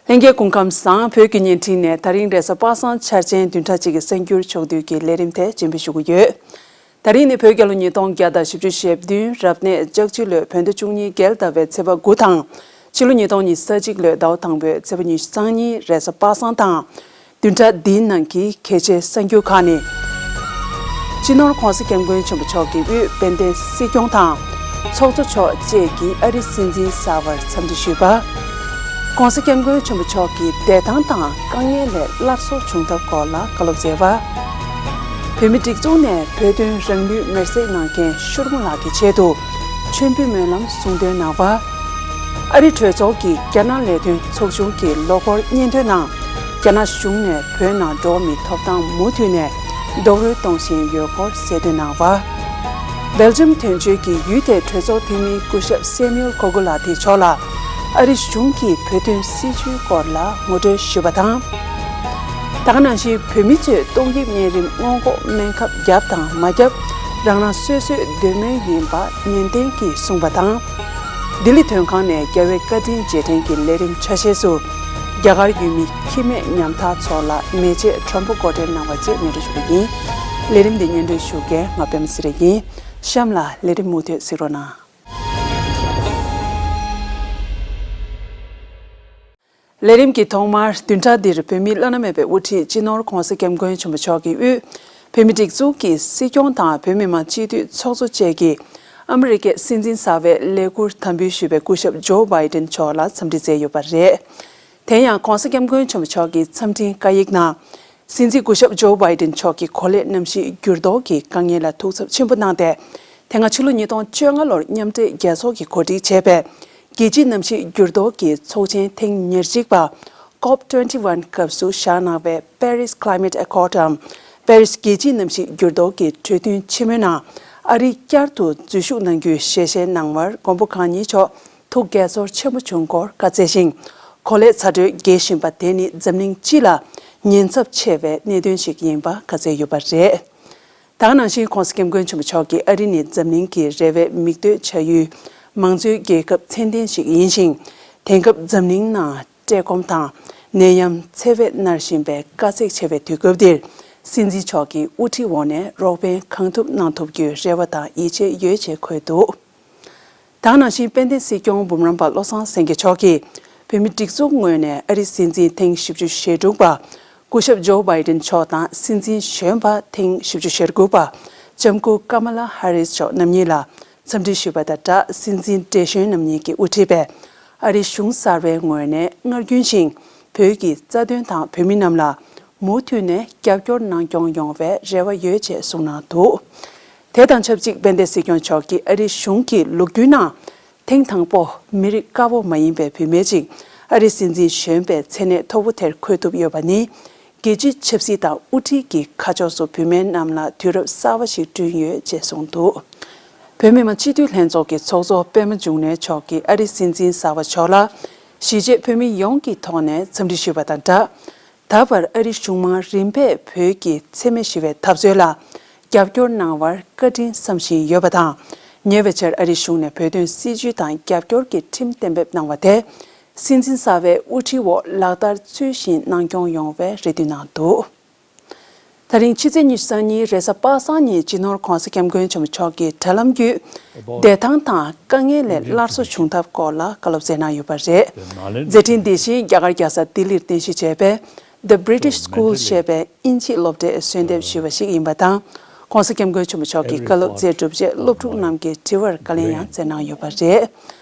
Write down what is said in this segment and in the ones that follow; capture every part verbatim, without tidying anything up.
ལྷན་རྒྱས་སྐུ་ཁམས་བཟང་། བོད་ཀྱི་བརྙན་འཕྲིན་ནས་ད་རིང་རེས་གཟའ་པ་སངས་འཆར་ཅན་བདུན་ཕྲག་གཅིག་གི་གསར་འགྱུར་ཕྱོགས་བསྡུས་ཀྱི་ལས་རིམ་དེ་སྤྱན་འབུལ་ཞུ་གི་ཡོད། ད་རིང་ནི་བོད་རྒྱལ་ལོ་ཉིས་སྟོང་བརྒྱ་དང་བཞི་བཅུ་ཞེ་བདུན་རབ་གནས་ལྕགས་བྱི་ལོའི་བོད་ཟླ་བཅུ་གཉིས་རྒྱལ་ཟླ་བའི་ཚེས་པ་དགུ་དང་། ཕྱི་ལོ་ཉིས་སྟོང་ཉི་ཤུ་རྩ་གཅིག་ལོའི་ཟླ་བ་དང་པོའི་ཚེས་པ་ཉི་ཤུ་རྩ་གཉིས་རེས་གཟའ་པ་སངས་དང་། བདུན་ཕྲག་འདིའི་ནང་གི་གལ་ཆེའི་གསར་འགྱུར་ཁག་ནི། སྤྱི་ནོར་༧གོང་ས་༧སྐྱབས་མགོན་ཆེན་པོ་མཆོག་གིས་དབུས་དཔལ་ལྡན་སྲིད་སྐྱོང་དང་། ཚོགས་གཙོ་མཆོག་བཅས་ཀྱིས་ཨ་རིའི་སྲིད་འཛིན་གསར་པར་འཚམས་འདྲི་ཞུས་པ། ༸གོང་ས་༧སྐྱབས་མགོན་ཆེན་པོ་མཆོག་གིས་བདེ་ཐང་དང་དཀའ་ངལ་ལས་སླར་གསོ་བྱུང་ཐབས་སྐོར་ལ་བཀའ་སློབ་སྩལ་བ། བོད་མིའི་སྒྲིག་འཛུགས་ནས་བོད་དོན་རང་ལུས་མེར་སྲེག་གནང་མཁན་ཤུར་མོ་ལགས་ཀྱི་ཆེད་དུ་མཆོད་འབུལ་སྨོན་ལམ་གསུང་འདོན་གནང་བ། ཨ་རི་གྲོས་ཚོགས་ཀྱི་རྒྱ་ནག་ལས་དོན་ཚོགས་ཆུང་གི་ལོ་འཁོར་སྙན་ཐོའི་ནང་། རྒྱ་ནག་གཞུང་ནས་བོད་ནང་འགྲོ་བ་མིའི་ཐོབ་ཐང་མུ་མཐུད་ནས་རྡོག་རོལ་གཏོང་བཞིན་ཡོད་སྐོར་གསལ་སྟོན་གནང་བ། སྦེལ་ཇམ་དོན་གཅོད་ཀྱི་ཡུལ་དེའི་གྲོས་ཚོགས་འཐུས་མི་སྐུ་ཞབས་སེ་མིའུལ་ཁོ་གུ་ལགས་དེ་མཆོག་ལ་ཨ་རི་གཞུང་གིས་བོད་དོན་སྲིད་བྱུས་སྐོར་ལ་ངོ་སྤྲོད་ཞུས་པ་དང་། ད་ག་ནང་བཞིན་བོད་མི་ཚོས་ཏོག་དབྱིབས་གཉན་རིམས་སྔོན་འགོག་སྨན་ཁབ་བརྒྱབ་དང་མ་བརྒྱབ་རང་རང་སོ་སོའི་འདོད་མོས་ཡིན་པ་ནན་ཏན་གྱིས་གསུངས་པ་དང་། ལྡི་ལི་དོན་ཁང་ནས་རྒྱལ་བའི་བཀའ་དྲིན་རྗེས་དྲན་གྱི་ལས་རིམ་ཆ་ཤས་སུ། རྒྱ་གར་ཡུལ་མི་ཁྱི་མེད་ཉམ་ཐག་ཚོ་ལ་མེ་ལྕེ་དྲོན་པོ་འགོ་འདྲེན་གནང་བ་བཅས་སྙན་སྒྲོན་ཞུ་གི་ཡིན། ལས་རིམ་འདི་སྙན་སྒྲོན་ཞུ་མཁན་ང་པད་མ་ཚེ་རིང་ཡིན། གཤམ་ལ་ལས་རིམ་མུ་མཐུད་གཟིགས་རོགས་གནང་། ལས་རིམ་གྱི་ཐོག་མར་བདུན་ཕྲག་འདིར་བོད་མིའི་བླ་ན་མེད་པའི་དབུ་ཁྲིད་སྤྱི་ནོར་༧གོང་ས་༧སྐྱབས་མགོན་ཆེན་པོ་མཆོག་གིས་དབུས་བོད་མིའི་སྒྲིག་འཛུགས་ཀྱི་སྲིད་སྐྱོང་དང་བོད་མི་མང་སྤྱི་འཐུས་ཚོགས་གཙོ་བཅས་ཀྱིས་ཨ་མི་རི་ཀའི་སྲིད་འཛིན་གསར་པའི་ལས་འཁུར་དམ་འབུལ་ཞུས་པའི་སྐུ་ཞབས་ཇོ་བྷའི་ཏིན་མཆོག་ལ་འཚམས་འདྲི་མཛད་ཡོད་པ་རེད། དེ་ཡང་༧གོང་ས་༧སྐྱབས་མགོན་ཆེན་པོ་མཆོག་གི་འཚམས་འཕྲིན་བཀའ་ཡིག་ནང་། སྲིད་འཛིན་སྐུ་ཞབས་ཇོ་བྷའི་ཏིན་མཆོག་གིས་གོ་ལའི་གནམ་གཤིས་འགྱུར་ལྡོག་གི་དཀའ་ངལ་ལ་ཐུགས་འཚབ་ཆེན་པོ་གནང་སྟེ། དེ་སྔ་ཕྱི་ལོ་ཉིས་སྟོང་བཅོ་ལྔ་ལོར་མཉམ་འབྲེལ་རྒྱལ་ཚོགས་ཀྱིས་གོ་སྒྲིག་བྱས་པའི་རྒྱལ་སྤྱིའི་གནམ་གཤིས་འགྱུར་ལྡོག་གི་ཚོགས་ཆེན་ཐེངས་ཉེར་གཅིག་པ། ཀོབ་ཊུ་ཝེན་ཊི་ཝན་སྐབས་སུ་བཞག་གནང་བའི་Paris Climate Accord འམ་པེ་རིས་རྒྱལ་སྤྱིའི་གནམ་གཤིས་འགྱུར་ལྡོག་གི་གྲོས་མཐུན་ཆེན་མོའི་ནང་ཨ་རིས་བསྐྱར་དུ་འཛུལ་ཞུགས་གནང་རྒྱུའི་ཞལ་བཞེས་གནང་བར་མགོན་པོ་གང་ཉིད་མཆོག་ཐུགས་དགྱེས་ཚོར་ཆེན་པོ་བྱུང་སྐོར་བཀའ་སྩལ་ཞིང་། གོ་ལའི་ཚ་དྲོད་རྒྱས་བཞིན་པ་དེ་ནི་འཛམ་གླིང་སྤྱི་ལ་ཉེན་ཚབས་ཆེ་བའི་གནད་དོན་ཞིག་ཡིན་པ་བཀའ་སྩལ་ཡོད་པ་རེད། ད་ག་ནང་བཞིན་༧གོང་ས་༧སྐྱབས་མགོན་ཆེན་པོ་མཆོག་གིས་ཨ་རི་ནི་འཛམ་གླིང་གི་རེ་བའི་མིག་ལྟོས་བྱ་ཡུལ་མང་གཙོའི་རྒྱལ་ཁབ་ཚད་ལྡན་ཞིག་ཡིན་ཞིང་། དེང་སྐབས་འཛམ་གླིང་ནང་བཀྲེས་སྐོམ་དང་ནད་ཡམས་འཚེ་བས་མནར་བཞིན་པའི་དཀའ་ཚེགས་ཆེ་བའི་དུས་སྐབས་འདིར། སྲིད་འཛིན་མཆོག་གི་དབུ་ཁྲིད་འོག་ནས་རོགས་ཕན་གང་ཐུབ་གནང་ཐུབ་རྒྱུའི་རེ་བ་དང་ཡིད་ཆེས་ཡོད་ཅེས་འཁོད་འདུག་ད་ག་ནང་བཞིན་དཔལ་ལྡན་སྲིད་སྐྱོང་འབུམ་རམས་པ་བློ་བཟང་སེང་གེ་མཆོག་གིས་བོད་མིའི་སྒྲིག་འཛུགས་ངོས་ནས་ཨ་རིའི་སྲིད་འཛིན་ཐེངས་བཞི་བཅུ་ཞེ་དྲུག་པ་སྐུ་ཞབས་ཇོ་བྷའི་ཏིན་མཆོག་དང་སྲིད་འཛིན་གཞོན་པ་ཐེངས་བཞི་བཅུ་ཞེ་དགུ་པ་ལྕམ་སྐུ་ཀ་མ་ལ་ཧ་རིས་མཆོག་རྣམ་གཉིས་ལ་འཚམས་འདྲི་ཞུས་པ་དང་སྦྲགས། སྲིད་འཛིན་བགྲེས་གཞོན་རྣམ་གཉིས་ཀྱིས་དབུ་ཁྲིད་པའི་ཨ་རིའི་གཞུང་གསར་པའི་ངོས་ནས་སྔར་རྒྱུན་བཞིན་བོད་ཀྱི་རྩ་དོན་དང་བོད་མི་རྣམས་ལ་མུ་མཐུད་ནས་རྒྱབ་སྐྱོར་གནང་སྐྱོང་ཡོང་བའི་རེ་བ་ཡོད་ཅེས་གསུངས་གནང་འདུག་དེ་དང་ཆབས་ཅིག་དཔལ་ལྡན་སྲིད་སྐྱོང་མཆོག་གིས་ཨ་རིའི་གཞུང་གི་ལོ་རྒྱུས་ནང་ཐེངས་དང་པོ་མི་རིགས་དཀར་པོ་མ་ཡིན་པའི་བུད་མེད་ཅིག་ཨ་རིའི་སྲིད་འཛིན་གཞོན་པའི་མཚན་གནས་མཐོ་པོ་དེར་འཁོད་ཐུབ་ཡོད་པ་ནི། རྒྱལ་སྤྱིའི་ཆབ་སྲིད་དང་དབུ་ཁྲིད་ཀྱི་ཁ་ཕྱོགས་སུ་བུད་མེད་རྣམས་ལ་དུས་རབས་གསར་པ་ཞིག་བསྐྲུན་ཡོད་ཅེས་གསུངས་འདུག་བོད་མི་མང་སྤྱི་འཐུས་ལྷན་ཚོགས་ཀྱི་ཚོགས་གཙོ་པད་མ་འབྱུང་གནས་མཆོག་གིས་ཨ་རིའི་སྲིད་འཛིན་གསར་པ་མཆོག་ལ་གཞིས་བྱེས་བོད་མི་ཡོངས་ཀྱི་ཐོག་ནས་འཚམས་འདྲི་ཞུས་པ་དང་སྦྲགས། ད་བར་ཨ་རིའི་གཞུང་མང་རིམ་པས་བོད་ཀྱི་འཚེ་མེད་ཞི་བའི་འཐབ་རྩོད་ལ་རྒྱབ་སྐྱོར་གནང་བར་བཀའ་དྲིན་བསམ་བཞིན་ཡོད་པ་དང་། ཉེ་བའི་ཆར་ཨ་རིའི་གཞུང་ནས་བོད་དོན་སྲིད་བྱུས་དང་རྒྱབ་སྐྱོར་གྱི་ཁྲིམས་གཏན་འབེབས་གནང་བ་དེ། སྲིད་འཛིན་གསར་པའི་དབུ་ཁྲིད་འོག་ལག་བསྟར་ཚུལ་བཞིན་གནང་སྐྱོང་ཡོང་བའི་རེ་འདུན་གནང་འདུག་ད་རིང་ཕྱི་ཚེས་ཉི་ཤུ་རྩ་གཉིས་རེས་གཟའ་པ་སངས་ཉིན་སྤྱི་ནོར་༧གོང་ས་༧སྐྱབས་མགོན་ཆེན་པོ་མཆོག་གིས་དྲ་ལམ་བརྒྱུད་བདེ་ཐང་དང་དཀའ་ངལ་ལས་སླར་གསོ་བྱུང་ཐབས་སྐོར་ལ་བཀའ་སློབ་སྩལ་གནང་ཡོད་པ་རེད། མཛད་འཕྲིན་འདི་བཞིན་རྒྱ་གར་རྒྱལ་ས་ལྡི་ལིར་རྟེན་གཞི་བྱས་པའི་The British School ཞེས་པའི་དབྱིན་ཇིའི་སློབ་གྲྭའི་གསོལ་འདེབས་ཞུས་པ་ཞིག་ཡིན་པ་དང་། ༸གོང་ས་༸སྐྱབས་མགོན་ཆེན་པོ་མཆོག་གིས་བཀའ་སློབ་སྩལ་གྲུབ་རྗེས་སློབ་ཕྲུག་རྣམས་ཀྱིས་དྲི་བར་བཀའ་ལན་ཡང་སྩལ་གནང་ཡོད་པ་རེད།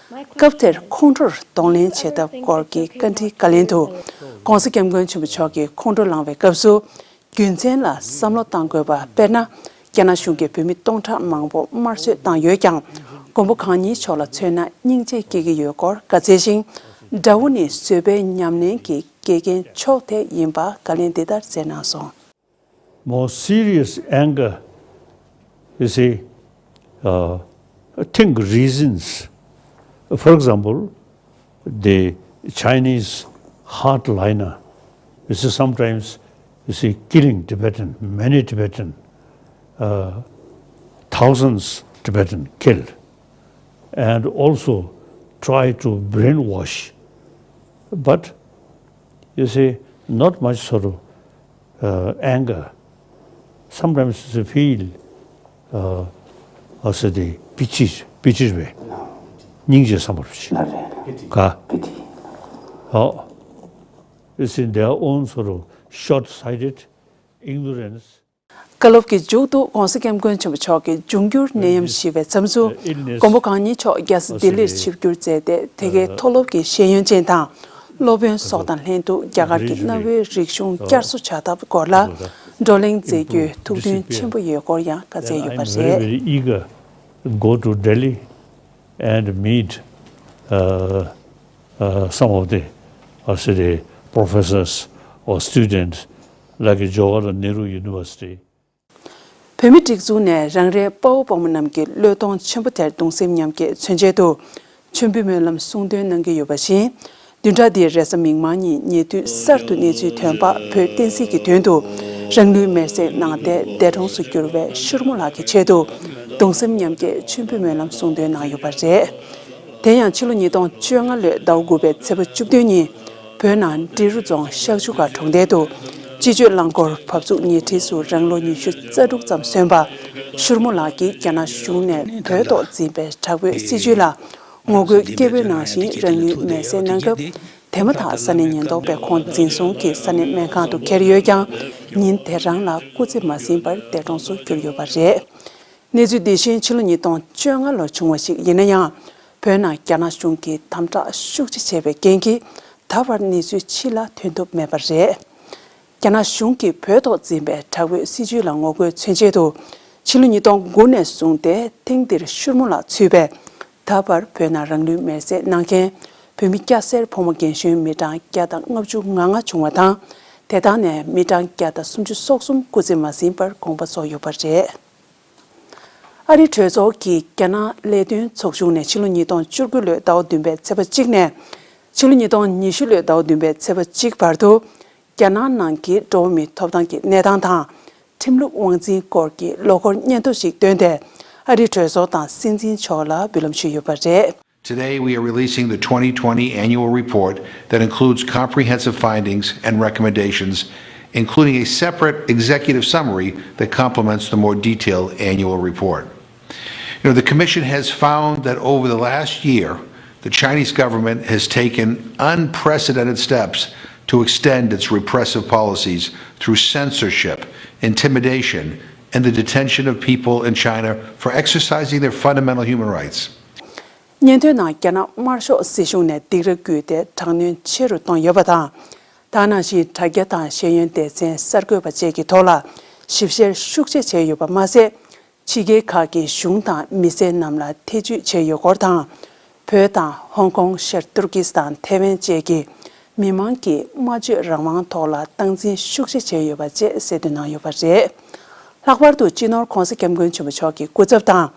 སྐབས་དེར་ཁོང་ཁྲོར་གདོང་ལེན་བྱེད་ཐབས་སྐོར་གྱི་བཀའ་འདྲིའི་བཀའ་ལན་དུ། ༸གོང་ས་༸སྐྱབས་མགོན་ཆེན་པོ་མཆོག་གིས་ཁོང་ཁྲོ་ལངས་པའི་སྐབས་སུ། རྒྱུ་མཚན་ལ་བསམ་བློ་གཏང་དགོས་པ་དཔེར་ན། རྒྱ་ནག་གཞུང་གིས་བོད་མི་སྟོང་ཕྲག་མང་པོ་དམར་གསོད་བཏང་ཡོད་ཀྱང་། མགོན་པོ་གང་ཉིད་མཆོག་ལ་མཚོན་ན་སྙིང་རྗེ་སྐྱེ་གི་ཡོད་སྐོར་བཀའ་སྩལ་ཞིང་། དགྲ་བོ་ནི་བཟོད་པའི་ཉམས་ལེན་གྱི་དགེ་རྒན་མཆོག་དེ་ཡིན་པ་བཀའ་ལན་འདི་ལྟར་སྩལ་གནང་སོང་། More serious anger, you see, uh, think reasons. For example, the Chinese hardliner, you see, sometimes, you see, killing Tibetan, many Tibetan, uh, thousands Tibetan killed, and also try to brainwash. But You see, not much sort of uh, anger. Sometimes you feel, uh, I said, the pity, pity way. སྙིང་རྗེ་བསམ་པ་རེད། ག Oh, you see, their own sort of short-sighted ignorance. བཀའ་སློབ་ཀྱི་མཇུག་ཏུ་ྋགོང་ས་ྋསྐྱབས་མགོན་ཆེན་པོ་མཆོག་གིས་འབྱུང་འགྱུར་ནད་ཡམས་ཞི་བའི་མཚམས་སུ་མགོན་པོ་གང་ཉིད་མཆོག་རྒྱལ་ས་ལྡི་ལིར་ཆིབས་བསྒྱུར་མཛད་དེ། དེ་གའི་མཐོ་སློབ་ཀྱི་ཤེས་ཡོན་ཅན་དང་སློབ་དཔོན་སོགས་དང་ལྷན་དུ་རྒྱ་གར་གྱི་གནའ་བོའི་རིག་གཞུང་བསྐྱར་གསོ་བྱ་ཐབས་སྐོར་ལ་བགྲོ་གླེང་མཛད་རྒྱུའི་ཐུགས་འདུན་ཆེན་པོ་ཡོད་སྐོར་ཡང་བཀའ་སྩལ་ཡོད་པ་རེད། Go to Delhi and meet uh, uh, some of the, I say, the professors or students like Jawaharlal Nehru University. བོད་མིའི་སྒྲིག་འཛུགས་ནས་རང་རེའི་དཔའ་བོ་དཔའ་མོ་རྣམས་ཀྱི་བློས་གཏོང་ཆེན་པོ་དེར་གདུང་སེམས་མཉམ་སྐྱེད་མཚོན་ཆེད་དུ་མཆོད་འབུལ་སྨོན་ལམ་གསུང་འདོན་གནང་གི་ཡོད་པ་བཞིན། བདུན་ཕྲག་འདིའི་རེས་གཟའ་མིག་དམར་ཉིན་ཉེ་དུས་གསར་དུ་གནས་ཚུལ་ཐོན་པ། བོད་བསྟན་སྲིད་ཀྱི་དོན་དུ་རང་ལུས་མེར་སྲེག་གནང་སྟེ་འདས་གྲོངས་སུ་གྱུར་བའི་ཤུར་མོ་ལགས་ཀྱི་ཆེད་དུ་གདུང་སེམས་མཉམ་སྐྱེད་མཆོད་འབུལ་སྨོན་ལམ་གསུང་འདོན་གནང་ཡོད་པ་རེད། དེ་ཡང་ཕྱི་ལོ་ཉིས་སྟོང་བཅོ་ལྔ་ལོའི་ཟླ་བ་དགུ་པའི་ཚེས་པ་བཅུ་བདུན་ཉིན་བོད་ནང་འབྲི་རུ་རྫོང་ཤག་ཆུ་ཁ་གྲོང་རྡལ་དུ་སྤྱི་སྤྱོད་རླངས་འཁོར་བབས་ཚུགས་ཉེ་འཁྲིས་སུ་རང་ལོ་ཉི་ཤུ་རྩ་དྲུག་ཙམ་སོན་པ་ཤུར་མོ་ལགས་ཀྱིས་རྒྱ་ནག་གཞུང་ནས་བོད་ཐོག་འཛིན་པའི་དྲག་པོའི་སྲིད་བྱུས་ལ་ངོ་རྒོལ་སྐད་འབོད་གནང་བཞིན་རང་ལུས་མེར་སྲེག་གནང་སྐབས། དེ་མ་ཐག་ས་གནས་ཉེན་རྟོག་པས་ཁོང་འཛིན་བཟུང་གིས་ས་གནས་སྨན་ཁང་དུ་འཁྱེར་ཡོད་ཀྱང་། ཉིན་དེ་རང་ལ་སྐུ་ཚེ་མ་ཟིན་པར་འདས་གྲོངས་སུ་གྱུར་ཡོད་པ་རེད། གནས་ཚུལ་འདི་བཞིན་ཕྱི་ལོ་ཉིས་སྟོང་བཅོ་ལྔ་ལོར་བྱུང་བ་ཞིག་ཡིན་ན་ཡང་། བོད་ནང་རྒྱ་ནག་གཞུང་གིས་དམ་དྲག་ཤུགས་ཆེ་བྱས་པའི་རྐྱེན་གྱིས་ད་བར་གནས་ཚུལ་ཕྱི་ལ་ཐོན་ཐུབ་མེད་པ་རེད། རྒྱ་ནག་གཞུང་གིས་བོད་ཐོག་འཛིན་པའི་དྲག་པོའི་སྲིད་བྱུས་ལ་ངོ་རྒོལ་མཚོན་ཆེད་དུ། ཕྱི་ལོ་ཉིས་སྟོང་དགུ་ནས་བཟུང་སྟེ་ཐེངས་འདིར་ཤུར་མོ་ལགས་ཚུད་པའི་ད་བར་བོད་ནང་རང་ལུས་མེར་སྲེག་གནང་མཁན་བོད་མི་སྐྱ་སེར་ཕོ་མོ་རྒན་གཞོན་མི་གྲངས་བརྒྱ་དང་ལྔ་བཅུ་ང་ལྔ་བྱུང་བ་དང་། དེ་དག་ནས་མི་གྲངས་བརྒྱ་དང་སུམ་ཅུ་སོ་གསུམ་སྐུ་ཚེ་མ་ཟིན་པར་དགོངས་པ་རྫོགས་ཡོད་པ་རེད། ཨ་རིའི་གྲོས་ཚོགས་ཀྱི་རྒྱ་ནག་ལས་དོན་ཚོགས་ཆུང་ནས་ཕྱི་ལོ་ཉིས་སྟོང་བཅུ་དགུ་ལོའི་ཟླ་བ་བདུན་པའི་ཚེས་པ་གཅིག་ནས་ཕྱི་ལོ་ཉིས་སྟོང་ཉི་ཤུ་ལོའི་ཟླ་བ་བདུན་པའི་ཚེས་པ་གཅིག་བར་དུ། རྒྱ་ནག་ནང་གི་འགྲོ་བ་མིའི་ཐོབ་ཐང་གི་གནས་སྟངས་དང་། ཁྲིམས་ལུགས་དབང་འཛིན་སྐོར་གྱི་ལོ་འཁོར་སྙན་ཐོ་ཞིག་བཏོན་ཏེ། ཨ་རིའི་གྲོས་ཚོགས་དང་སྲིད་འཛིན་མཆོག་ལ་འབུལ་ལམ་ཞུས་ཡོད་པ་རེད། Today, we are releasing the twenty twenty annual report that includes comprehensive findings and recommendations, including a separate executive summary that complements the more detailed annual report. You know, the Commission has found that over the last year, the Chinese government has taken unprecedented steps to extend its repressive policies through censorship, intimidation, and the detention of people in China for exercising their fundamental human rights. སྙན་ཐོའི་ནང་རྒྱ་ནག་དམར་ཤོག་སྲིད་གཞུང་ནས་སྡིགས་ར་བརྒྱུད་དེ་དྲག་གནོན་ཆེ་རུ་བཏང་ཡོད་པ་དང་། དེ་ནང་བཞིན་དྲ་རྒྱ་དང་ཤེས་ཡོན་སྡེ་ཚན་གསར་འགོད་པ་བཅས་ཀྱི་ཐོག་ལ་ཞིབ་བཤེར་ཤུགས་ཆེ་བྱས་ཡོད་པ་མ་ཟད། ཕྱི་རྒྱལ་ཁག་གི་གཞུང་དང་མི་སེར་རྣམས་ལ་ཐེ་ཇུས་བྱས་ཡོད་སྐོར་དང་། བོད་དང་ཧོང་ཀོང་། ཤར་ཏུར་ཀི་སི་ཐན། ཐེ་ཝན་བཅས་ཀྱི་མི་མང་གི་སྨྲ་བརྗོད་རང་དབང་ཐོག་ལ་སྟངས་འཛིན་ཤུགས་ཆེ་བྱས་ཡོད་པ་བཅས་གསལ་སྟོན་གནང་ཡོད་པ་རེད། ལྷག་པར་དུ་སྤྱི་ནོར་ྋགོང་ས་ྋསྐྱབས་མགོན་ཆེན་པོ་མཆོག་གི་སྐུ་ཚབ་དང་།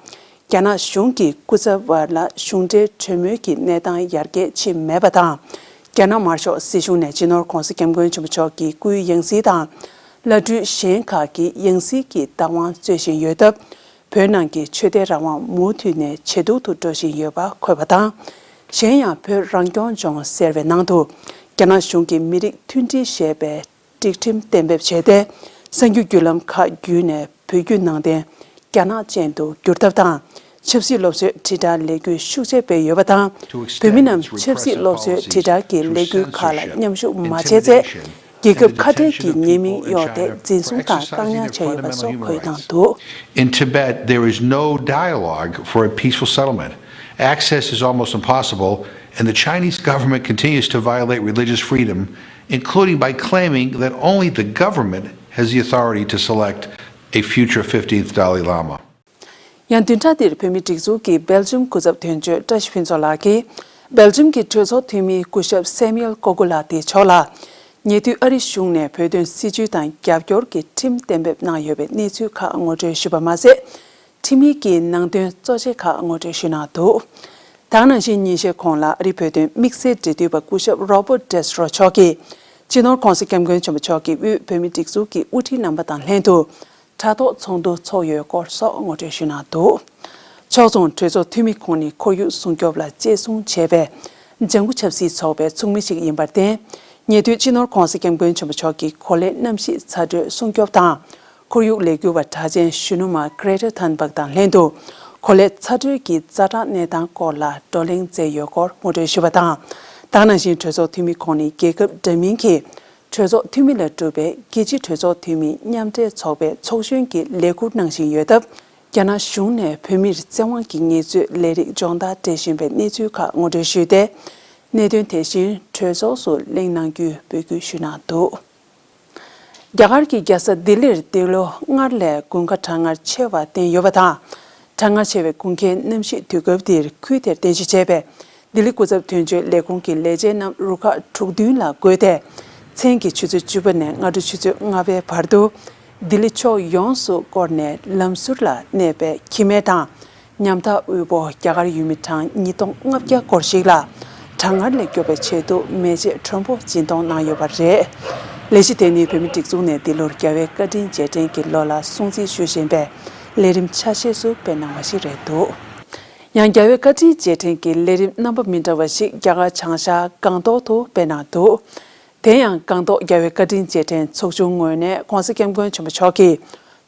རྒྱ་ནག་གཞུང་གི་སྐུ་ཚབ་བར་ལ་གཞུང་འབྲེལ་གྲོས་མོལ་གྱི་གནས་སྟངས་ཡར་རྒྱས་ཕྱིན་མེད་པ་དང་། རྒྱ་ནག་དམར་ཤོག་སྲིད་གཞུང་ནས་སྤྱི་ནོར་ྋགོང་ས་ྋསྐྱབས་མགོན་ཆེན་པོ་མཆོག་གི་སྐུའི་ཡང་སྲིད་དང་། བླ་སྤྲུལ་གཞན་ཁག་གི་ཡང་སྲིད་ཀྱི་བདག་དབང་རྩོད་བཞིན་ཡོད་སྟབས། བོད་ནང་གི་ཆོས་དད་རང་དབང་མུ་མཐུད་ནས་ཇེ་སྡུག་ཏུ་འགྲོ་བཞིན་ཡོད་པ་འཁོད་པ་དང་། གཞན་ཡང་བོད་རང་སྐྱོང་ལྗོངས་ཟེར་བའི་ནང་དུ། རྒྱ་ནག་གཞུང་གིས་མི་རིགས་མཐུན་སྒྲིལ་ཞེས་པའི་སྒྲིག་ཁྲིམས་གཏན་འབེབས་བྱས་ཏེ། གསར་འགྱུར་བརྒྱུད་ལམ་ཁག་བརྒྱུད་ནས་བོད་བརྒྱུད་ནང་བསྟན་རྒྱ་ནག་ཅན་དུ་བསྒྱུར་ཐབས་དང་། ཆབ་སྲིད་སློབ་གསོའི་དྲིལ་བསྒྲགས་ལས་འགུལ་ཤུགས་ཆེ་སྤེལ་ཡོད་པ་དང་། བོད་མི་རྣམས་ཆབ་སྲིད་སློབ་གསོའི་དྲིལ་བསྒྲགས་ཀྱི་ལས་འགུལ་ཁག་ལ་མཉམ་ཞུགས་མ་བྱས་ཚེ། རྒྱལ་ཁབ་ཁ་བྲལ་གྱི་ཉེས་མིང་གཡོགས་ཏེ་འཛིན་བཟུང་དང་བཀག་ཉར་བྱས་ཡོད་པ་སོགས་འཁོད་ཡོད་གནང་འདུག། In Tibet, there is no dialogue for a peaceful settlement. Access is almost impossible, and the Chinese government continues to violate religious freedom, including by claiming that only the government has the authority to select a future fifteenth Dalai Lama. ཡང་བདུན་ཕྲག་འདིར་བོད་མིའི་སྒྲིག་འཛུགས་ཀྱི་སྦེལ་ཇམ་སྐུ་ཚབ་དོན་གཅོད་བཀྲ་ཤིས་ཕུན་ཚོགས་ལགས་ཀྱིས། སྦེལ་ཇམ་གྱི་གྲོས་ཚོགས་འཐུས་མི་སྐུ་ཞབས་སེ་མུ་ཨེལ་ཀོ་གུ་ལགས་དེ་མཆོག་ལ། ཉེ་དུས་ཨ་རི་གཞུང་ནས་བོད་དོན་སྲིད་བྱུས་དང་རྒྱབ་སྐྱོར་གྱི་ཁྲིམས་གཏན་འབེབས་གནང་ཡོད་པའི་གནས་ཚུལ་ཁག་ངོ་སྤྲོད་ཞུས་པ་མ་ཟད། ཁྲིམས་ཡིག་གི་ནང་དོན་གཙོ་ཆེ་ཁག་ངོ་སྤྲོད་ཞུས་གནང་འདུག། དེ་ནང་བཞིན་ཉིན་ཤས་གོང་ལ་ཨ་རིའི་བོད་དོན་དམིགས་བསལ་འབྲེལ་མཐུད་པ་སྐུ་ཞབས་Robert Destro་མཆོག་གིས། སྤྱི་ནོར་ྋགོང་ས་ྋསྐྱབས་མགོན་ཆེན་པོ་མཆོག་གིས་དབུས་བོད་མིའི་སྒྲིག་འཛུགས་ཀྱི་དབུ་ཁྲིད་རྣམ་པ་དང་ལྷན་དུ། དྲ་ཐོག་ཚོགས་འདུ་འཚོགས་ཡོད་སྐོར་སོགས་ངོ་སྤྲོད་ཞུས་གནང་འདུག། ཕྱོགས་མཚུངས་གྲོས་ཚོགས་འཐུས་མི་ཁོང་ནི་ཁོར་ཡུག་སྲུང་སྐྱོབ་ལ་གཅེས་སྲུང་བྱས་པའི་ལྗང་ཁུ་ཆབ་སྲིད་ཚོགས་པའི་ཚོགས་མི་ཞིག་ཡིན་པར་བརྟེན། ཉེ་དུས་སྤྱི་ནོར་༧གོང་ས་༧སྐྱབས་མགོན་ཆེན་པོ་མཆོག་གིས་གོ་ལའི་གནམ་གཤིས་ཚ་དྲོད་སྲུང་སྐྱོབ་དང་། ཁོར་ཡུག་ལས་འགུལ་བ་གྲགས་ཅན་གཞོན་ནུ་མ་Greta Thunberg དང་ལྷན་དུ། གོ་ལའི་ཚ་དྲོད་ཀྱི་ཛ་དྲག་གནས་སྟངས་སྐོར་ལ་བགྲོ་གླེང་མཛད་ཡོད་སྐོར་ངོ་སྤྲོད་ཞུས་པ་དང་། ད་ག་ནང་བཞིན་གྲོས་ཚོགས་འཐུས་མི་ཁོང་ནི་རྒྱལ་ཁབ་འདྲ་མིན་གྱི་གྲོས་ཚོགས་འཐུས་མི་ལས་གྲུབ་པའི་རྒྱལ་སྤྱིའི་གྲོས་ཚོགས་འཐུས་མི་མཉམ་འབྲེལ་ཚོགས་པའི་ཚོགས་གཞོན་གྱི་ལས་འཁུར་གནང་བཞིན་ཡོད་སྟབས། རྒྱ་ནག་གཞུང་ནས་བོད་མིར་བཙན་དབང་གིས་ངལ་རྩོལ་ལས་རིགས་སྦྱོང་བརྡར་སྤྲད་བཞིན་པའི་གནས་ཚུལ་ཁག་ངོ་སྤྲོད་ཞུས་ཏེ། གནད་དོན་དེ་བཞིན་གྲོས་ཚོགས་སུ་གླེང་གནང་རྒྱུའི་འབོད་སྐུལ་ཞུས་གནང་འདུག་རྒྱ་གར་གྱི་རྒྱལ་ས་ལྡི་ལིར་འདི་ལོ་སྔར་ལས་དགུན་ཁ་གྲང་ངར་ཆེ་བ་བསྟན་ཡོད་པ་དང་། གྲང་ངར་ཆེ་བའི་དགུན་ཁའི་གནམ་གཤིས་དུས་སྐབས་འདིར་ཁུལ་དེར་རྟེན་གཞི་བྱས་པའི་ལྡི་ལི་སྐུ་ཚབ་དོན་གཅོད་ལས་ཁུངས་ཀྱི་ལས་བྱེད་རྣམས་རུ་ཁག་དྲུག་བདུན་ལ་བགོས་ཏེ། མཚན་གྱི་ཆུ་ཚོད་བཅུ་པ་ནས་སྔ་དྲོ་ཆུ་ཚོད་ལྔ་པའི་བར་དུ། ལྡི་ལི་ཕྱོགས་ཡོངས་སུ་བསྐོར་ནས་ལམ་ཟུར་ལ་གནས་པའི་ཁྱིམ་མི་དང་། ཉམ་ཐག་དབུལ་པོ་རྒྱ་གར་ཡུལ་མི་གྲངས་ཉིས་སྟོང་ལྔ་བརྒྱ་སྐོར་ཞིག་ལ། གྲང་ངར་ལས་སྐྱོབ་པའི་ཆེད་དུ་མེ་ལྕེ་དྲོན་པོ་སྦྱིན་གཏོང་གནང་ཡོད་པ་རེད། ལས་གཞི་དེ་ནི་བོད་མིའི་སྒྲིག་འཛུགས་ནས་འདི་ལོར་རྒྱལ་བའི་བཀའ་དྲིན་རྗེས་དྲན་གྱི་ལོ་ལ་སྲུང་བརྩི་ཞུ་བཞིན་པའི་ལས་རིམ་ཆ་ཤས་སུ་སྤེལ་གནང་བ་ཞིག་རེད་འདུག་ཡང་རྒྱལ་བའི་བཀའ་དྲིན་རྗེས་དྲན་གྱི་ལས་རིམ་རྣམ་པ་མི་འདྲ་བ་ཞིག་རྒྱ་གར་བྱང་ཤར་སྒང་ཏོག་ཏུ་སྤེལ་གནང་འདུག་དེ་ཡང་སྒང་ཏོག་རྒྱལ་བའི་བཀའ་དྲིན་རྗེས་དྲན་ཚོགས་ཆུང་ངོས་ནས་༧གོང་ས་༧སྐྱབས་མགོན་ཆེན་པོ་མཆོག་གིས་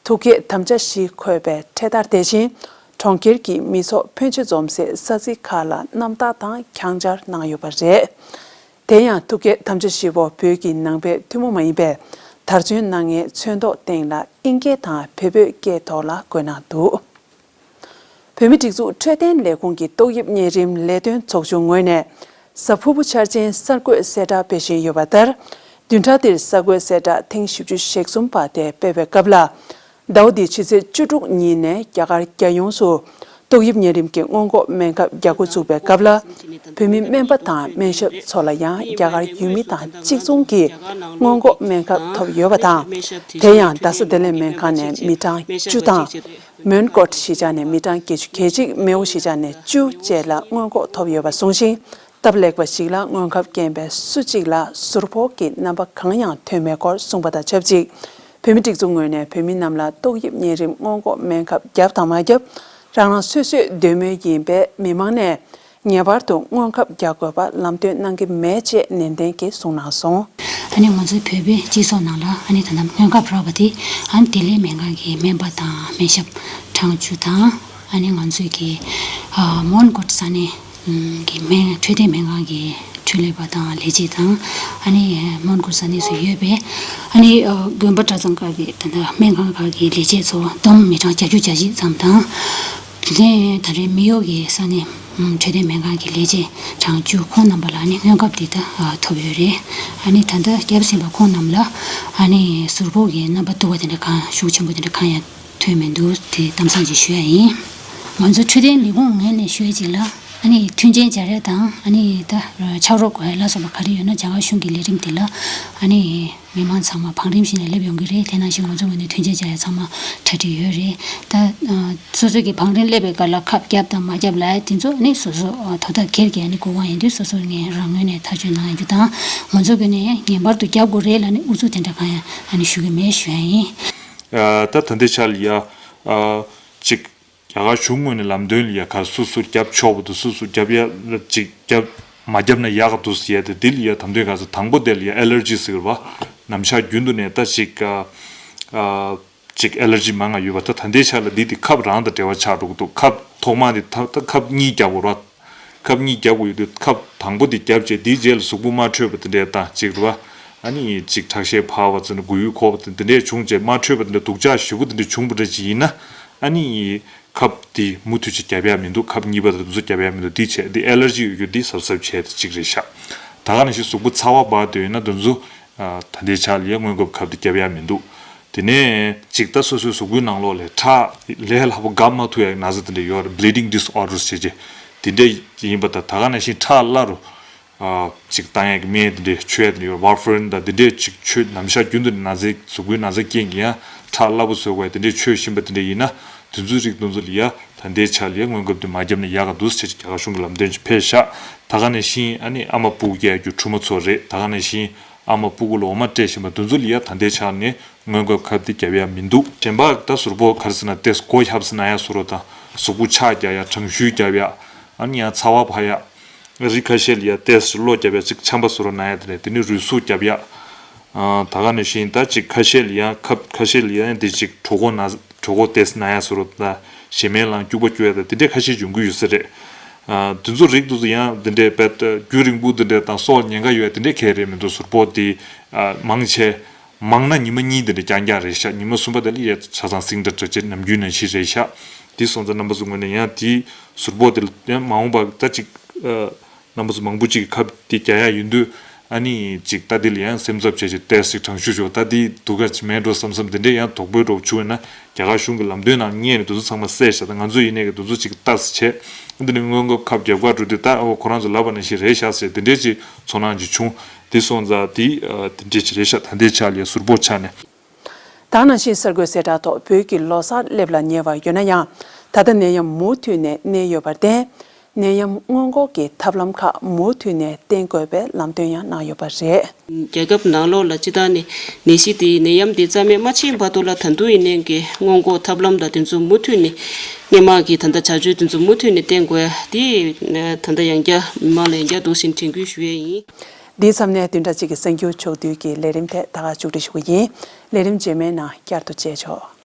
ཐུགས་བསྐྱེད་དམ་བཅའ་བཞི་འཁོད་པའི་འཕྲེད་དར་དེ་བཞིན་གྲོང་ཁྱེར་གྱི་མི་ཚོགས་ཕོན་ཆེ་འཛོམས་སའི་ས་ཚིགས་ཁག་ལ་གནམ་བདག་དང་འཁྱང་འཆར་གནང་ཡོད་པ་རེད། དེ་ཡང་ཐུགས་བསྐྱེད་དམ་བཅའ་བཞི་པོ་བོད་ཀྱི་ནང་པའི་ཐུན་མོང་མ་ཡིན་པའི་དར་ཚོན་སྣ་ལྔའི་ཚོན་མདོག་སྟེང་ལ་ཨིན་སྐད་དང་བལ་པོའི་སྐད་ཐོག་ལ་བཀོད་གནང་འདུག་བོད་མིའི་སྒྲིག་འཛུགས་འཕྲོད་བསྟེན་ལས་ཁུངས་ཀྱི་ཏོག་དབྱིབས་གཉན་རིམས་ལས་དོན་ཚོགས་ཆུང་ངོས་ནས་གཟའ་ཕུར་བུ་འཆར་ཅན་གསར་འགོད་གསལ་བསྒྲགས་སྤེལ་བཞིན་ཡོད་པ་ལྟར། བདུན་ཕྲག་འདིར་གསར་འགོད་གསལ་བསྒྲགས་ཐེངས་བཞི་བཅུ་ཞེ་གསུམ་པ་དེ་སྤེལ་བའི་སྐབས་ལ། ཟླ་བ་འདིའི་ཕྱི་ཚེས་བཅུ་དྲུག་ཉིན་ནས་རྒྱ་གར་རྒྱལ་ཡོངས་སུ་ཏོག་དབྱིབས་གཉན་རིམས་ཀྱི་སྔོན་འགོག་སྨན་ཁབ་རྒྱག་འགོ་བཙུགས་པའི་སྐབས་ལ། བོད་མི་སྨན་པ་དང་སྨན་ཞབས་ཚོ་ལ་ཡང་རྒྱ་གར་ཡུལ་མི་དང་གཅིག་མཚུངས་ཀྱི་སྔོན་འགོག་སྨན་ཁབ་ཐོབ་ཡོད་པ་དང་། དེ་ཡང་རྡ་ས་བདེ་ལེགས་སྨན་ཁང་ནས་མི་གྲངས་བཅུ་དང་། མོན་གྷོ་གཞིས་ཆགས་ནས་མི་གྲངས་བརྒྱད་ཅུ་གྱ་གཅིག་མེའོ་གཞིས་ཆགས་ནས་བཅུ་བཅས་ལ་སྔོན་འགོག་ཐོབ་ཡོད་པ་གསུངས་ཤིང་། སྟབས་ལེགས་པ་ཞིག་ལ་སྔོན་ཁབ་རྐྱེན་པས་སུ་གཅིག་ལ་ཟུར་ཕོག་གི་རྣམ་པ་གང་ཡང་ཐོན་མེད་སྐོར་གསུངས་པ་དང་ཆབས་ཅིག་བོད་མིའི་སྒྲིག་འཛུགས་ངོས་ནས་བོད་མི་རྣམས་ལ་ཏོག་དབྱིབས་གཉན་རིམས་སྔོན་འགོག་སྨན་ཁབ་བརྒྱབ་དང་མ་བརྒྱབ་རང་རང་སོ་སོས་འདོད་མོས་ཡིན་པས་མི་མང་ནས་ངེས་པར་དུ་སྔོན་ཁབ་རྒྱག་དགོས་པ་ལམ་སྟོན་གནང་གི་མེད་ཅེས་ནན་ཏན་གྱིས་གསུངས་གནང་སོང་། ཨ་ནི་ང་ཚོའི་བོད་པའི་སྤྱི་ཚོགས་ནང་ལ་ཨ་ནི་ད་ལྟ་སྔོན་ཁབ་རག་པ་དེ་ཨ་ནི་བདེ་ལེགས་སྨན་ཁང་གི་སྨན་པ་དང་སྨན་ཞབས་གྲངས་བཅུ་དང་ཨ་ནི་ང་ཚོའི་གི་ཨ་མོན་གྷོ་ས་གནས་ཀྱི་སྨན་འཕྲོད་བསྟེན་སྨན་ཁང་གི་འཕྲོད་ལས་པ་དང་ལས་བྱེད་དང་ཨ་ནི་མོན་གྷོ་ས་གནས་སུ་ཡོད་པའི་ཨ་ནི་དགོན་པ་གྲྭ་ཚང་ཁག་གི་ད་ལྟ་སྨན་ཁང་ཁག་གི་ལས་བྱེད་ཚོ་བསྡོམས་མི་གྲངས་བརྒྱད་ཅུ་གྱ་གཅིག་ཙམ་དང་། དེ་ནས་ད་རེས་མེ་ཡོ་གི་ས་གནས་འཕྲོད་བསྟེན་སྨན་ཁང་གི་ལས་བྱེད་གྲངས་བཅུ་ཁོང་རྣམ་པ་ལ་ནི་སྔོན་ཁབ་འདི་ད་ཐོབ་ཡོད་རེད། ཨ་ནི་ད་ལྟ་བརྒྱབ་ཟིན་པ་ཁོང་རྣམས་ལ་ཨ་ནི་ཟུར་ཕོག་གི་རྣམ་པ་སྟུག་པ་དེ་འདྲ་གང་ཤུགས་ཆེན་པོ་དེ་འདྲ་གང་ཡང་ཐོན་མི་འདུག་དེ་གཏམ་བཟང་ཅིག་ཞུ་ཡ་ཡིན། ང་ཚོ་འཕྲོད་བསྟེན་ལས་ཁུངས་ངོས་ནས་ཞུ་ཡ་ཅིག་ལ་ཨ་ནི་མཐུན་རྐྱེན་སྦྱར་ཡ་དང་ཨ་ནི་ད་ཕྱག་རོགས་དགོས་ཡ་ལ་སོགས་པ་ག་རེ་ཡོད་ན་རྒྱ་གར་གཞུང་གི་ལས་རིམ་དེ་ལ་ཨ་ནི། མི་མང་ཚང་མ་བང་རིམ་བཞིན་ནས་སླེབས་ཡོང་གི་རེད། དེ་ནང་བཞིན་ང་ཚོ་ངོས་ནས་མཐུན་རྐྱེན་སྦྱར་ཡ་ཚང་མ་གྲ་སྒྲིག་ཡོད་རེད། ད་སོ་སོ་གི་བང་རིམ་སླེབས་པའི་སྐབས་ལ་ཁབ་བརྒྱབ་དང་མ་བརྒྱབ་ལབ་ཡ་དེ་ཚོ་ནི་སོ་སོ་དོ་བདག་སྒེར་གྱི་ཨ་ནི་སྒོ་ཁང་ཡིན་དུས་སོ་སོ་ངས་རང་ངོས་ནས་ཐག་གཅོད་གནང་ཡ་རྒྱུ་དང་ང་ཚོ་གི་ནས་ངེས་པར་དུ་བརྒྱབ་དགོས་རེད་ལབ་ནས་ཨུ་ཚུགས་དེ་འདྲ་གང་ཡང་ཨ་ནི་ཞུ་གི་མེད་ཞུ་ཡ་ཡིན། ད་ད་ལྟའི་ཆ་ལ་ཡ་ཅིག་རྒྱ་གར་གཞུང་ངོས་ནས་ལམ་སྟོན་ལ་ཡ་ག་སུ་སུ་རྒྱབ་ཆོག་པ་འདུག་སུ་སུ་རྒྱབ་ཡ་ཅིག་རྒྱབ་མ་རྒྱབ་ན་ཡག་ག་འདུག་ཟེར་ཡ་དེ་འདི་ལ་ཡ་དམ་དོན་ག་ས་དང་པོ་དེ་ལ་ཡ་ཨེ་ལར་ཇི་ཟེར་བ་ནམ་ཞག་རྒྱུན་དུ་ནས་ད་ཅིག་ཨ་ཅིག་ཨེ་ལར་ཇི་མང་ང་ཡོད་པ་ད་ད་ལྟའི་ཆ་ལ་འདི་དེ་ཁབ་རང་དང་འབྲེལ་བ་ཆགས་འགྲོ་གི་འདུག་ཁབ་ཐོག་མ་དེ་ད་ད་ཁབ་གཉིས་རྒྱབ་དགོས་ར། ཁབ་གཉིས་རྒྱབ་དགོས་ཡོད་དུས་ཁབ་དང་པོ་དེ་རྒྱབ་བྱས་དེའི་རྗེས་ལ་གཟུགས་པོ་དམར་ཁྲོས་པ་དེ་འདྲས་དང་ཅིག་ར། ཨ་ནི་ཅིག་ཁྲག་ཤེད་འཕར་བ་ཚོ་ནི་མགོ་ཡུ་འཁོར་བ་དེ་འདྲས་བྱུང་བྱས་དམར་ཁྲོས་པ་དེ་འདྲས་སྡུག་ཅག་ཞེ་པོ་དེ་འདྲས་བྱུང་བ་འདྲ་ཅིག་ཡིན་ན་ཨ་ནི། ཁབ་དེ་མུ་མཐུད་ཅིག་རྒྱབ་ཡ་མི་འདུག་ཁབ་གཉིས་པ་དང་དེ་ཚོ་རྒྱབ་ཡ་མི་འདུག་འདི་བྱས་འདི་ཨེ་ལར་ཇི་ཡོད་རྒྱུ་འདི་གཟབ་གཟབ་བྱས་ཏེ་གཅིག་རེད་ཤག་ད་ག་ནང་བཞིན་གཟུགས་པོ་ཚ་བ་འབར་འདོད་ཡོད་ན་དེ་ཚོ་ད་ལྟའི་ཆ་ལ་ཡ་སྔོན་འགོག་ཁབ་དེ་རྒྱབ་ཡ་མི་འདུག་དེ་ནས་ཅིག་ད་སོ་སོའི་གཟུགས་པོའི་ནང་ལོགས་ལས་ཁྲག་ལས་སླ་པོ་འགག་མ་ཐུབ་ཡ་ན་ཚ་དེ་འདྲ་ཡོད་རེད། Bleeding disorders བྱས་རྗེས་དེ་འདྲ་ཡིན་པ་དང་ད་ག་ནང་བཞིན་ཁྲག་སླ་རུ། ཅིག་བཏང་ཡག་གི་སྨན་དེ་འདྲས་མཆོད་དེ་འདྲས་ཡོད། Warfarin དང་དེ་འདྲས་ཅིག་མཆོད་ནམ་ཞག་རྒྱུན་དུ་ན་ཚའི་གཟུགས་པོའི་ན་ཚ་རྐྱེན་གྱིས་ཡང་ཁྲག་སླ་པོ་བཟོ་དགོས་དེ་འདྲས་མཆོད་བཞིན་པ་དེ་འདྲས་ཡིན་ན་དེ་ཚོའི་རིགས་དེ་ཚོ་ལ་ཡ་ད་ལྟའི་ཆ་ལ་ཡ་སྔོན་ཁབ་དེ་མ་བརྒྱབ་ན་ཡག་ག་འདུག་ཟེར་ཅིག་རྒྱ་གར་གཞུང་གི་ལམ་སྟོན་ཅིག་ཕེབས་ཤག་ད་ག་ནང་བཞིན་ཨ་ནི་ཨ་མ་སྤུ་གུ་སྐྱེ་རྒྱུ་ཕྲུ་མོ་ཚོ་རེད། ད་ག་ནང་བཞིན་ཨ་མ་སྤུ་གུ་ལ་འོ་མ་སྤྲད་བཞིན་པ་དེ་ཚོ་ལ་ཡ་ད་ལྟའི་ཆ་ནས་སྔོན་འགོག་ཁབ་དེ་བརྒྱབ་ཡ་མི་འདུག་དྲན་པ་ད་ཟུར་པོ་ག་རེ་ཟེར་ན་ཏེས་མགོ་བཤམས་ཟེར་ན་ཡ་ཟུར་རོ་དང་གཟུགས་པོ་ཕྱག་རྒྱག་ཡ་གྲང་ཤུལ་རྒྱབ་ཡ་ཨ་ནི་ཡང་ཚ་བ་འཕར་ཡ། རི་ཁ་ཤས་ལ་ཡ་ཏེས་གློ་རྒྱབ་ཡ་ཅིག་ཆམ་པ་བཟོ་རོགས་ན་ཡ་དེ་རེད། དེ་ནི་རུས་ཟུག་རྒྱབ་ཡ། ཨ་ད་ག་ནང་བཞིན་ད་ཅིག་ཁ་ཤས་ལ་ཡ་ཁབ་ཁ་ཤས་ལ་ཡ་དེ་ཅིག་གྲོད་ཁོག་ན་གྲོད་ཁོག་ཏེས་ན་ཡ་བཟོ་རོགས་ད་ཞེ་མེར་ལངས་སྐྱུག་པ་སྐྱུག་ཡ་ད་དེ་འདྲས་ཁ་ཤས་འབྱུང་གི་ཡོད་ས་རེད། ཨ་དེ་ཚོ་རིགས་དེ་ཚོ་ཡང་དེ་འདྲས་དཔེ་རྒྱུན་རིང་པོ་དེ་འདྲས་དང་སྲོག་ཉེན་ཁ་ཡོད་ཡ་དེ་འདྲས་གལ་རེད་མི་འདུག་ཟུར་ཕོག་དེ་ཨ་མང་ཆེ། མང་ན་ཉི་མ་གཉིས་དེ་འདྲ་རྐྱང་རྐྱང་རེད་ཤག་ཉི་མ་གསུམ་པ་དེ་ལ་ཡ་ཆ་ཚང་སིང་འདྲ་འདྲ་བྱེད་ནམ་རྒྱུན་ནང་བཞིན་རེད་ཤག་དེ་སོང་ཙང་རྣམ་པ་ཚོ་ངོས་ནས་ཡང་དེ་ཟུར་ཕོག་དེ་ལ་ཡང་མ་འོངས་པ་ད་ཅིག་ཨ་རྣམ་པ་ཚོ་མང་པོ་ཅིག་གི་ཁབ་དེ་རྒྱག་ཡ་ཡོད་དུས་ཨ་ནི་ཅིག་ད་དེ་ལ་ཡང་སེམས་འཚབ་བྱས་ཅིག་ཏེས་ཅིག་དྲང་ཤུགས་ཤོག་ད་དེ་སྡུག་ག་ཅིག་མེད་འགྲོ་བསམ་བསམ་དེ་འདྲས་ཡང་དོགས་པའི་འགྲོ་བྱུང་བས་ན་རྒྱ་གར་གཞུང་གི་ལམ་སྟོན་ནང་བརྙན་ནས་དེ་ཚོ་ཚང་མ་བསད་ཤག་ད་ང་ཚོ་ཡིན་ནས་གི་དེ་ཚོ་ཅིག་ལྟ་ས་བྱས་འདི་ནས་སྔོན་འགོག་ཁབ་རྒྱབ་ག་འགྲོ་དུས་ད་ཨོ་ཁོ་རང་ཚོ་ལབ་པ་ནང་བཞིན་རེད་ཤག་ཟེར་དེ་འདྲས་ཅིག་ཚོར་སྣང་ཅིག་བྱུང་། དེ་སོང་ཙང་དེ་ཨ་དེ་འདྲས་ཅིག་རེད་ཤག་ད་ལྟའི་ཆ་ལ་ཟུར་ཕོག་ཆ་ནས། ད་ནང་བཞིན་གསར་འགོད་གསལ་བསྒྲགས་ཐོག་བོད་ཀྱི་ལོ་གསར་སླེབས་ལ་ཉེ་བར་ཡོད་ན་ཡང་། ད་ལྟ་ནད་ཡམས་མུ་མཐུད་ནས་གནས་ཡོད་པར་བརྟེན། ནད་ཡམས་སྔོན་འགོག་གི་ཐབས་ལམ་ཁག་མུ་མཐུད་ནས་བསྟེན་དགོས་པའི་ལམ་སྟོན་ཡང་གནང་ཡོད་པ་རེད། རྒྱལ་ཁབ་ནང་ལོགས་ལ་སྤྱི་བཏང་ནས་ནད་གཞི་དེ་ནད་ཡམས་དེ་རྩ་མེད་མ་ཕྱིན་བར་དུ་ལ་ད་དུང་ཡིན་ནའི་གི་སྔོན་འགོག་ཐབས་ལམ་དང་དེ་ཚོ་མུ་མཐུད་ནས་སྔོན་མ་གི་ད་ལྟ་བྱ་སྤྱོད་དེ་ཚོ་མུ་མཐུད་ནས་བསྟེན་དགོས་ཡ་དེ་ད་ལྟ་ཡང་བསྐྱར་མི་མང་ལ་ཡང་བསྐྱར་དུ་ཞིག་དྲན་སྐུལ་ཞུ་ཡས་ཡིན། འདིའི་མཚམས་ནས་བདུན་ཕྲག་གཅིག་གི་གསར་འགྱུར་ཕྱོགས་བསྡུས་ཀྱི་ལས་རིམ་དེ་ད་ག་མཇུག་སྒྲིལ་ཞུ་གི་ཡིན། ལས་རིམ་རྗེས་མའི་ནང་བསྐྱར་དུ་མཇལ་ཆོག